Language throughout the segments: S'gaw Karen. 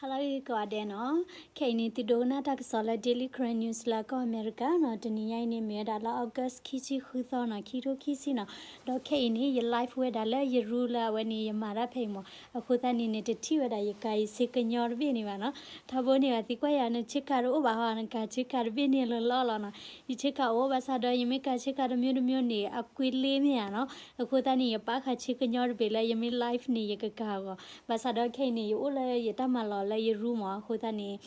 ဟါလၢအဂ့ၤကိးဂၤဒဲးနီၤ, ခဲအံၤန့ၣ် သုဒိကနၣ်တၢ်ကစီၣ်လၢ Daily Karen News လၢကီၢ်အမဲရကၤနီၤ, တနံၤညါအံၤန့ၣ် မ့ၢ်ဝဲဒၣ်လၢ August ခံဆံဃုသီနီၤ, ခံထိခံဆံနီၤ, ဒီးခဲအံၤန့ၣ် ယ live ဝဲဒၣ်လၢယရူလၢအဝဲန့ၣ် ယမၤတၢ်ဖဲအံၤမး, အဃိသတးန့ၣ် နတထံၣ်ဝဲဒၣ်ယကၤယဆ့ကညီတဘ့ၣ်န့ၣ်ဘၣ်နီၤ, ထီဘိန့ၣ်ဘၣ်သံကွၢ်ယၤ နဆ့ကၤတအိၣ်ဘၣ်ဟီ, နကၤဆ့ကၤတဘ့ၣ်န့ၣ်လီၤလီၤနီၤ, ယဆ့ကၤအိၣ်ဘၣ်ဆၣ်ဒီး ယမ့ၢ်ကၤဆ့ကၤတမျိုးတမျိုးန့ၣ် အကွ့လ့မ့ၢ်ဧါနီၤ, အဃိသတးန့ၣ် ယပာ်ဃာ်ဆ့ကညီတဘ့ၣ်လၢယမ့ၢ် live န့ၣ် ယကကၤအဂီၢ်, ဘၣ်ဆၣ်ဒီးခဲအံၤန့ၣ် ယအိၣ်လၢယတၢ်မၤလီၢ်လၢယရူမး, အဃိသတးန့ၣ်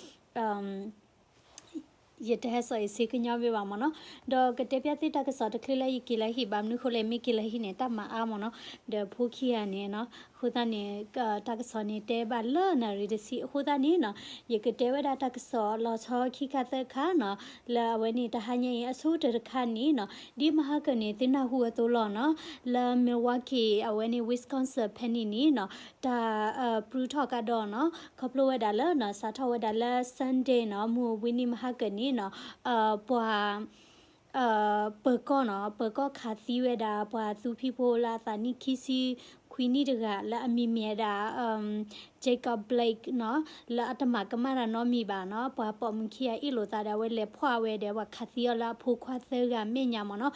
ယတဟဲစိာ်ယဆ့ကညီဘ့ၣ်ဘၣ်မးနီၤ, ဒီးကတဲပျၢ်သုတၢ်ကစီၣ်တချုးလၢယက့ၤလၢဟံၣ်ဘၣ်, မနုၤဃိလဲၣ် မ့ၢ်က့ၤလၢဟံၣ်န့ၣ် တၢ်မၤအါမးနီၤ, ဒီးဖိခံဂၤန့ၣ်နီၤ, အဃိသတးန့ၣ် တၢ်ကစီၣ်န့ၣ် တဲဘၣ်လၢနၣ်ရံၣ်တဆံ, အဃိသတးန့ၣ်နီၤ, ယကတဲဝဲဒၣ်တၢ်ကစီၣ်လီၤဆီခံခါသၢခါနီၤ, လၢအဝဲန့ၣ် တဟါညါအံၤ အဆိကတၢၢ်တခါန့ၣ်နီၤ, ဒ်မဟါကၢန့ၣ် သုနၢ်ဟူအသိးလီၤနီၤ, လၢ Milwaukee အဝဲန့ၣ် Wisconsin ဖဲန့ၣ်န့ၣ်နီၤ, တၢ်ပြူထီၣ်ကဒီးနီၤ, ခီဖျိဝဲဒၣ်လၢနီၤ, စးထီၣ်ဝဲဒၣ်လၢ Sunday နီၤ, မုၢ်ဝံၤနံၤမဟါကၢန့ၣ်နီၤ, ပှၤ ပၢၤကီၢ်နီၤ, ပၢၤကီၢ်ခးသံဝဲဒၣ် ပှၤသူဖံဖိလၢအသးနံၣ်ခံဆံခွံနံၣ်တဂၤ လၢအမံၤမ့ၢ်ဝဲဒၣ် Jacob Blake နီၤ, လၢအတမၤကမၣ်တၢ်နီတမံၤဘၣ်နီၤ, ပှၤပိာ်မုၣ်ခံဂၤအ့ၣ်လိာ်သးဒီး အဝဲလဲၤဖီၣ်ဝဲဒီး ပှၤခးသံအီၤလၢအဖိခွါသၢဂၤမဲာ်ညါမးနီၤ,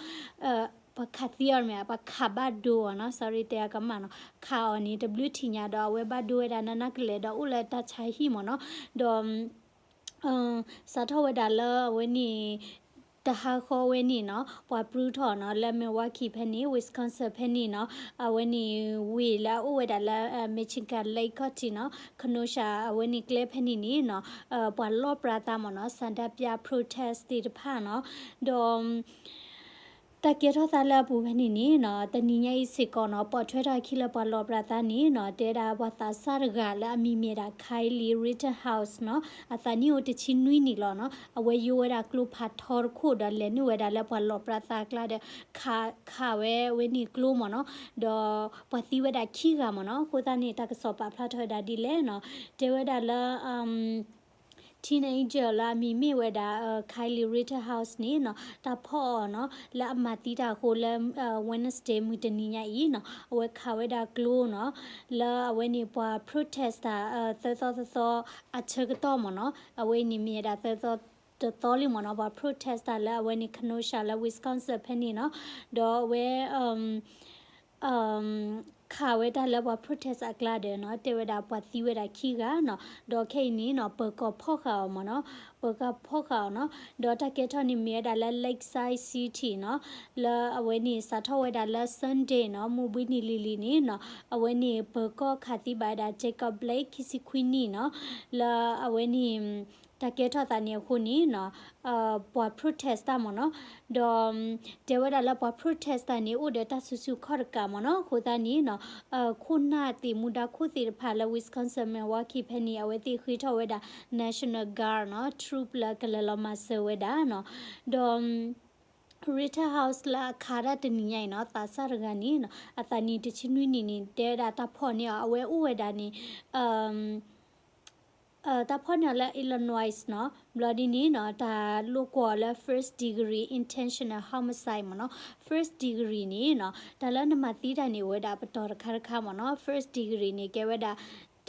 ပှၤခးသံအီၤမ့ၢ် ပှၤခးဘၣ်ဒိအီၤနီၤ, sorry တဲအကမၣ်နီၤ, ခးအီၤန့ၣ် တဘျုးထံၣ်ညါဒီး အဝဲဘၣ်ဒိဝဲဒၣ်နးနးကလဲာ်ဒီး အိၣ်လၢတၢ်ဆါဟံၣ်မးနီၤ, ဒီး စးထီၣ်ဝဲဒၣ်လၢအဝဲန့ၣ် တဟါဃီဝဲန့ၣ်နီၤ, ပှၤပြူထီၣ်နီၤ, လၢ Milwaukee ဖဲန့ၣ် Wisconsin ဖဲန့ၣ်နီၤ, အဝဲန့ၣ်ဝ့ၢ်လၢအအိၣ်ဝဲဒၣ်လၢ Michigan Lake ခီၣ်ထံးနီၤ, Kenosha အဝဲန့ၣ်ကျဲဖဲန့ၣ်န့ၣ်နီၤ, ပှၤလီၣ်ပြးသးမးနီၤ, ဆန္ဒပြ protest သ့ၣ်တဖၣ်နီၤ, ဒီး တၢ်ကဲထီၣ်သးလၢအပူၤဖဲန့ၣ်န့ၣ်နီၤ, တနံၤညါအံၤစ့ၢ်ကီးနီၤ, ပိာ်ထွဲထီၣ်အခံလၢပှၤလီၣ်ပြးသးန့ၣ်နီၤ, တဲဒၣ်ပှၤသးစၢ်တဂၤလၢအမံၤမ့ၢ်ဒၣ် Kyle Rittenhouse နီၤ, အသးနံၣ်အိၣ်တဆံနွံနံၣ်လီၤနီၤ, အဝဲယိးဝဲဒၣ်ကျိဖးထီတခိၣ်ဒီး လဲၤနုာ်ဝဲဒၣ်လၢပှၤလီၣ်ပြးသးအကျါဒီး ခးဝဲအဝဲန့ၣ်ကျိမးနီၤ, ဒီးပှၤသံဝဲဒၣ်ခံဂၤမးနီၤ, အဃိသတးန့ၣ် တၢ်ကစီၣ်ပာ်ဖျါထီၣ်ဝဲဒၣ်ဒ်လဲၣ်နီၤ, တဲဝဲဒၣ်လၢ teenager လၢအမံၤမ့ၢ်ဝဲဒၣ် Kyle Rittenhouse န့ၣ်နီၤ, တၢ်ဖီၣ်အီၤနီၤ, လၢအမၤသံတၢ်အဃိလၢ Wednesday မုၢ်တနံၤညါအံၤနီၤ, အဝဲခးဝဲဒၣ်ကျိနီၤ, လၢအဝဲန့ၣ်ပှၤ protest တၢ် သၢသီသၢသီအဆၢကတီၢ်မးနီၤ, အဝဲအံၤန့ၣ်မ့ၢ်ဝဲဒၣ်သၢသီတသီလံမးနီၤ, ပှၤ protest တၢ်လၢအဝဲန့ၣ် Kenosha လၢ Wisconsin ဖဲန့ၣ်နီၤ, ဒီးအဝဲ ခးဝဲတၢ်လၢပှၤ protest အကျါဒီးနီၤ, တဲဝဲဒၣ်ပှၤသံဝဲဒၣ်ခံဂၤနီၤ, ဒီးခဲအံၤန့ၣ်နီၤ, ပၢၤကီၢ်ဖီၣ်ဃာ်အီၤမးနီၤ, ပၢၤကီၢ်ဖီၣ်ဃာ်အီၤနီၤ, ဒီးတၢ်ကဲထီၣ်န့ၣ်မ့ၢ်ဝဲဒၣ်လၢ Lakeside City နီၤ, လၢအဝဲန့ၣ်စးထီၣ်ဝဲဒၣ်လၢ Sunday နီၤ, မုၢ်ဘှံးနံၤလံၤလံၤန့ၣ်နီၤ, အဝဲန့ၣ်ပၢၤကီၢ်ခးသံဘၣ်ဝဲဒၣ် Jacob Blake ခံဆံခွံနံၣ်နီၤ, လၢအဝဲန့ၣ် တၢ်ကဲထီၣ်သးန့ၣ်အဃိန့ၣ်နီၤ, ပှၤ protest တၢ်မးနီၤ, ဒီး တဲဝဲဒၣ်လၢပှၤ protest တၢ်န့ၣ် အိၣ်ဒီးတၢ်စုဆူၣ်ခီၣ်တကးမးနီၤ, အဃိသတးန့ၣ်နီၤ, ခိၣ်နၢ်သ့ၣ်မူဒါခိၣ်သ့ၣ်တဖၣ်လၢ Wisconsin Milwaukee ဖဲန့ၣ် အဝဲသ့ၣ်ဃ့ထီၣ်ဝဲဒၣ် National Guard နီၤ, troop လၢကလဲၤလီၤမၤစၢၤဝဲဒၣ်နီၤ, ဒီး Rittenhouse လၢအခးတၢ်တနံၤညါအံၤနီၤ, သးစၢ်တဂၤန့ၣ်နီၤ, အသးနံၣ်တဆံနွံနံၣ်န့ၣ် တဲဝဲဒၣ်တၢ်ဖီၣ်န့ၢ်အီၤ, အဝဲအိၣ်ဝဲဒၣ်န့ၣ် တၢ်ဖီၣ်န့ၢ်အီၤလၢ Illinois နီၤ, ဘျီဒ်န့ၣ်နီၤ, တၢ်လိာ်ကွီၢ်အီၤလၢ first degree intentional homicide မးနီၤ, first degree န့ၣ်နီၤ, တၢ်လၢနမၤသံတၢ်န့ၣ် အိၣ်ဝဲဒၣ်ပတီၢ်တခါတခါမးနီၤ, first degree န့ၣ် ကဲဝဲဒၣ်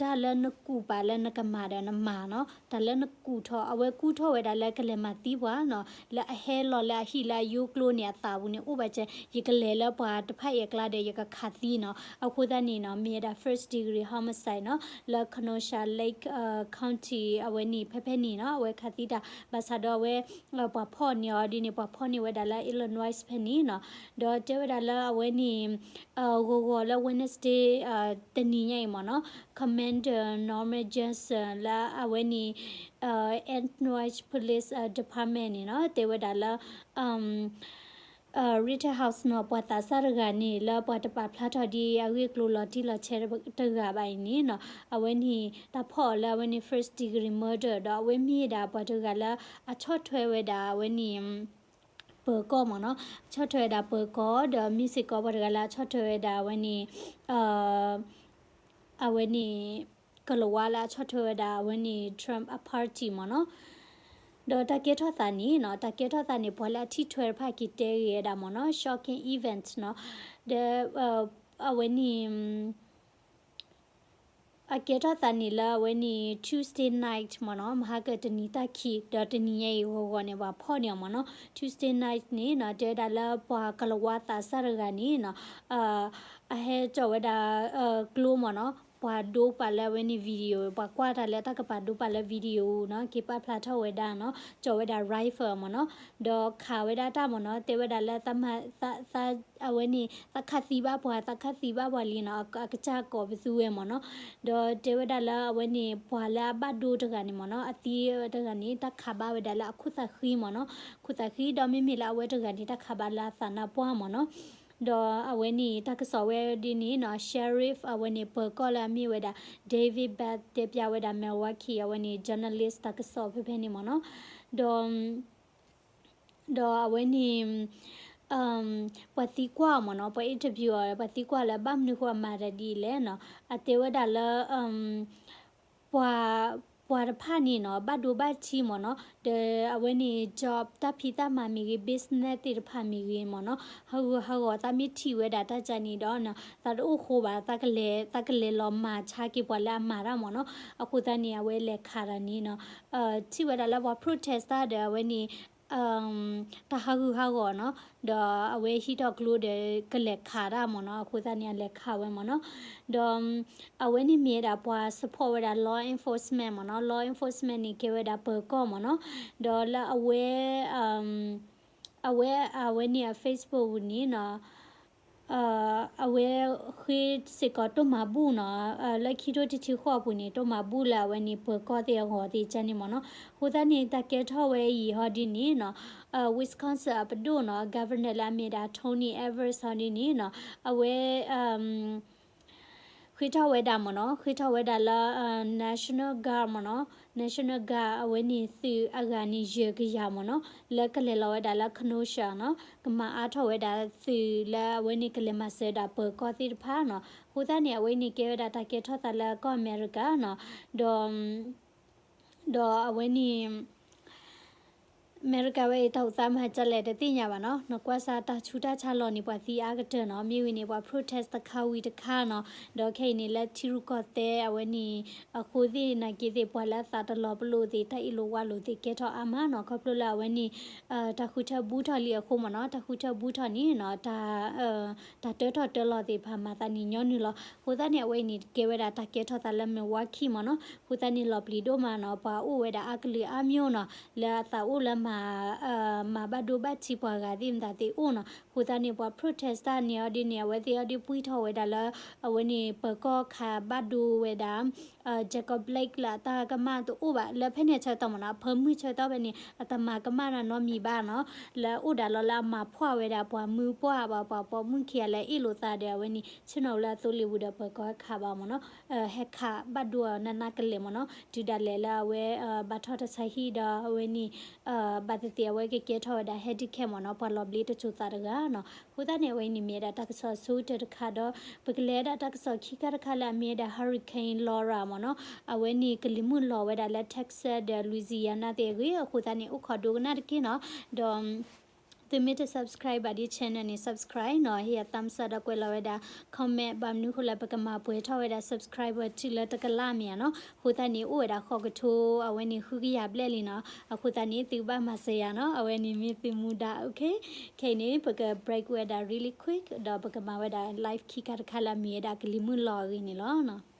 တၢ်လၢနကူၣ်ပာ်လၢနကမၤဒီးနမၤနီၤ, တၢ်လၢနကူၣ်ထီၣ်, အဝဲကူၣ်ထီၣ်ဝဲဒၣ်လၢကလဲၤမၤသံပှၤနီၤ, လၢအဟဲလီၤလၢအဟံၣ်လၢအယိကျိန့ၣ် အသးပူၤန့ၣ် အိၣ်ဘၣ်စဲး, ယကလဲၤလၢပှၤတဖၣ်အံၤအကျါဒီး ယကခးသံနီၤ, အဃိသတးန့ၣ်နီၤ, မ့ၢ်ဝဲဒၣ် first degree homicide နီၤ, လၢ Kenosha Lake County အဝဲန့ၣ် ဖဲဖဲန့ၣ်နီၤ, အဝဲခးသံတၢ် ဘၣ်ဆၣ်ဒီးအဝဲ ပှၤဖီၣ်န့ၢ်အီၤဒ်န့ၣ်, ပှၤဖီၣ်န့ၢ်ဝဲဒၣ်လၢ Illinois ဖဲန့ၣ်နီၤ, ဒီးတဲဝဲဒၣ်လၢအဝဲန့ၣ် ဂီၤဂီၤလၢ Wednesday တနံၤညါအံၤမးနီၤ, Commander Norman Johnson လၢအဝဲန့ၣ် Illinois Police Department န့ၣ်နီၤ, တဲဝဲဒၣ်လၢ Rittenhouse နီၤ, ပှၤသးစၢ်တဂၤန့ၣ် လၢပှၤတပာ်ဖျါထီၣ်ဒ်အဂ့ၢ်အကျိၤလီၤတံၢ်လီၤဆဲးတဂၤဘၣ်အံၤန့ၣ်နီၤ, အဝဲန့ၣ် တၢ်ဖီၣ်အီၤလၢအဝဲန့ၣ် first degree murder ဒီးအဝဲမ့ၢ်ဒၣ်ပှၤတဂၤလၢအဆီၣ်ထွဲဝဲဒၣ်အဝဲန့ၣ် ပၢၤကီၢ်မးနီၤ, ဆီၣ်ထွဲဝဲဒၣ်ပၢၤကီၢ် ဒီးမ့ၢ်စ့ၢ်ကီးပှၤတဂၤလၢအဆီၣ်ထွဲဝဲဒၣ်အဝဲန့ၣ် အဝဲန့ၣ် ကလၤဝါလၢအဆီၣ်ထွဲဝဲဒၣ်အဝဲန့ၣ် Trump အ party မးနီၤ, ဒီးတၢ်ကဲထီၣ်သးန့ၣ်နီၤ, တၢ်ကဲထီၣ်သးန့ၣ် ပှၤလၢအထံၣ်ထွဲတဖၣ်က့ၤတဲဂ့ၤဝဲဒၣ်မးနီၤ, shocking event နီၤ, ဒီး အဝဲန့ၣ် အကဲထီၣ်သးန့ၣ်လၢအဝဲန့ၣ် Tuesday night မ့ၢ်နီၤ, မဟါကတနံၤတၢ်ခံး ဒီးတနံၤညါအံၤဂီၤဂီၤန့ၣ် ပှၤဖီၣ်န့ၢ်အီၤမ့ၢ်နီၤ. Tuesday night န့ၣ်နီၤ တဲဝဲဒၣ်လၢပှၤကလၤဝါသးစၢ်တဂၤန့ၣ်နီၤ အဟဲကၠီဝဲဒၣ် ကျိမ့ၢ်နီၤ, ပှၤဒိပာ်လၢအဝဲန့ၣ် video ပှၤကွၢ်တၢ်လၢတၢ်ကပၤဒိပာ်လၢ video နီၤ က့ၤပာ်ဖျါထီၣ်ဝဲဒၣ်နီၤ, ကၠီဝဲဒၣ် rifle မ့ၢ်နီၤ, ဒီးခးဝဲဒၣ်တၢ်မ့ၢ်နီၤ, တဲဝဲဒၣ်လၢ အဝဲန့ၣ် သးခးသံဘၣ်ပှၤ သးခးသံဘၣ်ပှၤလံနီၤ, အကစၢ်ကိးပသူဝဲမ့ၢ်နီၤ. ဒီးတဲဝဲဒၣ်လၢအဝဲန့ၣ် ပှၤလၢအဘၣ်ဒိတဂၤန့ၣ်မ့ၢ်နီၤ, အသံတဂၤန့ၣ် တၢ်ခးဘၣ်ဝဲဒၣ်လၢအခိၣ်သးဃံမ့ၢ်နီၤ, ခိၣ်သးဃံ ဒီးမ့မ့ၢ်လၢအဝဲတဂၤန့ၣ် တၢ်ခးဘၣ်လၢအသးနါပှၢ်မ့ၢ်နီၤ. ဒီးအဝဲန့ၣ် တၢ်ကစီၣ်ဝဲဒ်န့ၣ်နီၤ, sheriff အဝဲန့ၣ် ပၢၤကီၢ်လၢအမ့ၢ်ဝဲဒၣ် David Beth တဲပၠးဝဲဒၣ် Milwaukee အဝဲန့ၣ် journalist တၢ်ကစီၣ်ဖဲဖဲန့ၣ်မ့ၢ်နီၤ. ဒီး ဒီးအဝဲန့ၣ် ပှၤသံကွၢ်အီၤမ့ၢ်နီၤ, ပှၤ interview အီၤ ပှၤသံကွၢ်လၢဘၣ်မနုၤဃိအမၤတၢ်ဒ်လဲၣ်နီၤ, အတဲဝဲဒၣ်လၢ ပှၤ ပှၤတဖၣ်န့ၣ်နီၤ ဘၣ်ဒိဘၣ်ထံးမ့ၢ်နီၤ, ဒီးအဝဲန့ၣ် job တၢ်ဖံးတၢ်မၤမ့ၢ်ဂ့ၤ business သ့ၣ်တဖၣ်မ့ၢ်ဂ့ၤမ့ၢ်နီၤ, ဟးဂူာ်ဟးဂီၤ သးမ့ၢ်ထံၣ်ဝဲဒၣ်တၢ်ကါန့ၣ်ဒီး သးတအိၣ်ဃိဘၣ်, သးကလဲၤလီၤမၤဆါက့ၤပှၤလၢအမၤတၢ်မ့ၢ်နီၤ. အဃိသတးန့ၣ် အဝဲလဲၤခးတၢ်န့ၣ်နီၤ ထံၣ်ဝဲဒၣ်လၢပှၤ protest တၢ်ဒီးအဝဲန့ၣ် တၢ်ဟးဂူာ်ဟးဂီၤနီၤ, ဒီးအဝဲဟံးထီၣ်ကျိဒီးကလဲၤခးတၢ်မ့ၢ်နီၤ, အဃိသတးန့ၣ် အလဲၤခးဝဲမ့ၢ်နီၤ, ဒီးအဝဲန့ၣ်မ့ၢ်ဝဲဒၣ်ပှၤ support ဝဲဒၣ် law enforcement မ့ၢ်နီၤ, law enforcement န့ၣ် ကဲဝဲဒၣ်ပၢၤကီၢ်မ့ၢ်နီၤ, ဒီးလၢအဝဲ အဝဲ အဝဲန့ၣ်အ Facebook န့ၣ်နီၤ အဝဲဃ့စ့ၢ်ကီးတိၢ်မၤဘူၣ်နီၤ, လၢခံထိတဆံဃိးအပူၤန့ၣ် တိၢ်မၤဘူၣ်လၢအဝဲန့ၣ် ပၢၤကီၢ်သ့ၣ်အဂီၢ်သ့ၣ်ကန့ၣ်မ့ၢ်နီၤ. အဃိသတးန့ၣ် တၢ်ကဲထီၣ်ဝဲအံၤဟီဒ်န့ၣ်နီၤ, Wisconsin အပဒိၣ်နီၤ, governor လၢအမ့ၢ်ဒၣ် Tony Evers ဟီဒ်န့ၣ်နီၤ, အဝဲ ဃ့ထီၣ်ဝဲဒၣ်မ့ၢ်နီၤ, ဃ့ထီၣ်ဝဲဒၣ်လၢ National Guard မ့ၢ်နီၤ, National Guard အဝဲန့ၣ်သုးအဂၤန့ၣ် ယဲၢ်ကယၤမ့ၢ်နီၤ, လၢကလဲၤလီၤဝဲဒၣ်လၢ Kenosha နီၤ, ကမၤအါထီၣ်ဝဲဒၣ်သုးလၢအဝဲန့ၣ်ကလဲၤမၤစၢၤဒၣ်ပၢၤကီၢ်သ့ၣ်တဖၣ်နီၤ. အဃိသတးန့ၣ် အဝဲန့ၣ်ကဲဝဲဒၣ်တၢ်ကဲထီၣ်သးလၢကီၢ်အမဲရကၤနီၤ, ဒီး ဒီးအဝဲန့ၣ် အမဲရကၤဝဲအံၤ တၢ်အိၣ်သးမၤဒ်လဲၣ်တသ့ၣ်ညါဘၣ်နီၤ, နကွၢ်စၢ်တၢ်ဆူးတၢ်ဆါလီၤန့ၣ် ပှၤသံအါကတၢၢ်နီၤ, မ့ၢ်ဝံၤန့ၣ် ပှၤ protest တခါဝံၤတခါနီၤ, ဒီးခဲအံၤန့ၣ် လၢထံရူၢ်ကီၢ်သဲးအဝဲန့ၣ် အဃိသ့ၣ်နာ်က့သ့ၣ် ပှၤလၢအသးတလီၤပလိာ်သ့ၣ် တၢ်အ့ၣ်လိာ်ဝါလိာ်သ့ၣ် ကဲထီၣ်အါမးနီၤ, ခီဖျိလၢအဝဲန့ၣ် တၢ်ဃုထၢဘူးထီၣ်လံအဃိမ့ၢ်နီၤ, တၢ်ဃုထၢဘူးထီၣ်န့ၣ်နီၤ, တၢ် တၢ်တၢထီၣ်တၢလီၤသ့ၣ်တဖၣ်မၤသးန့ၣ်ညီနုၢ်လီၤ. အဃိသတးန့ၣ် အဝဲအံၤန့ၣ် ကဲဝဲဒၣ်တၢ်ကဲထီၣ်သးလၢ Milwaukee မ့ၢ်နီၤ, အဃိသတးန့ၣ် လီၤပျံၤဒိၣ်မးနီၤ, ပှၤအိၣ်ဝဲဒၣ်အါကလုာ်အါမျိုးနီၤ, လၢအသးအိၣ်လၢမၤ မၤဘၣ်ဒိဘၣ်ထံးပှၤဂၤသ့ၣ်မတၤသ့ၣ်အိၣ်နီၤ. အဃိသတးန့ၣ် ပှၤ protest တၢ်န့ၣ်အီၤဒ်န့ၣ် အဝဲသ့ၣ်အီၤဒ်ပှံၢ်ထီၣ်ဝဲဒၣ်လၢ အဝဲန့ၣ်ပၢၤကီၢ်ခးဘၣ်ဒိဝဲဒၣ် Jacob Blake လၢအတၢ်ကမၣ်တအိၣ်ဘၣ် လၢဖဲန့ၣ်အဆၢကတီၢ်မ့ၢ်နီၤ, အဖၢမုၢ်ဆၢကတီၢ်ဖဲန့ၣ် အတမၤကမၣ်တၢ်နီတမံၤဘၣ်နီၤ, လၢအိၣ်ဒၣ်လီၤလၢအမၤဖှီၣ်ဝဲဒၣ်ပှၤမုၢ်ပှၢ်ဘၣ် ပှၤပိာ်မုၣ်ခံဂၤလၢအအ့ၣ်လိာ်သးဒီး အဝဲန့ၣ် ဆ့ၣ်နီၤလၢအသိလ့ၣ်ပူၤဒီး ပၢၤကီၢ်ဟဲခးဘၣ်မ့ၢ်နီၤ, ဟဲခးဘၣ်ဒိအီၤနးနးကလဲာ်မ့ၢ်နီၤ, တုၤဒၣ်လဲာ်လၢအဝဲ ဘၣ်ထီၣ်တၢ်ဆါဟံၣ်ဒီးအဝဲန့ၣ် ဘၣ်သ့ၣ်သ့ၣ် အဝဲကကဲထီၣ်ဝဲဒၣ် handicap မ့ၢ်နီၤ, ပှၤလီၤဘျ့တစိၤသးတဂၤနီၤ. အဃိသတးန့ၣ် အဝဲအံၤန့ၣ်မ့ၢ်ဝဲဒၣ်တၢ်ကစီၣ်အဆိကတၢၢ်တခါဒီး ပကလဲၤဝဲဒၣ်တၢ်ကစီၣ်ခံခါတခါလၢအမ့ၢ်ဝဲဒၣ် Hurricane Laura မ့ၢ်နီၤ, အဝဲန့ၣ်ကလံၤမုၢ်လီၤဝဲဒၣ်လၢ Texas ဒီး Louisiana သ့ၣ်အဂ့ၢ်, အဃိသတးန့ၣ် အိၣ်ခိးဒိကနၣ်တက့ၢ်နီၤ, ဒီး သုမ့ၢ်တ subscribe ဘၣ်ဒ် channel န့ၣ် subscribe နီၤ, ဟ့ၣ်ယၤ thumbs up ဒီးကွဲးလီၤဝဲဒၣ် comment ဘၣ်မနုၤဃိလၢပကမၤပှဲၤထီၣ်ဝဲဒၣ် subscriber တုၤလၢတကလးမ့ၢ်ဧါနီၤ. အဃိသတးန့ၣ် အိၣ်ဝဲဒၣ်ဃိးကထိ အဝဲန့ၣ်ဃုကယၤဘျဲၣ်လံနီၤ. အဃိသတးန့ၣ် သုကဘၣ်မၤစၢၤယၤနီၤ, အဝဲန့ၣ်မ့ၢ်သုမူဒါ, okay. ခဲအံၤန့ၣ် ပက break ဝဲဒၣ် really quick ဒီးပကမၤဝဲဒၣ် live ခံခါတခါလၢအမ့ၢ်ဝဲဒၣ်ကလံၤမုၢ်လီၤအဂ့ၢ်န့ၣ်လီၤ.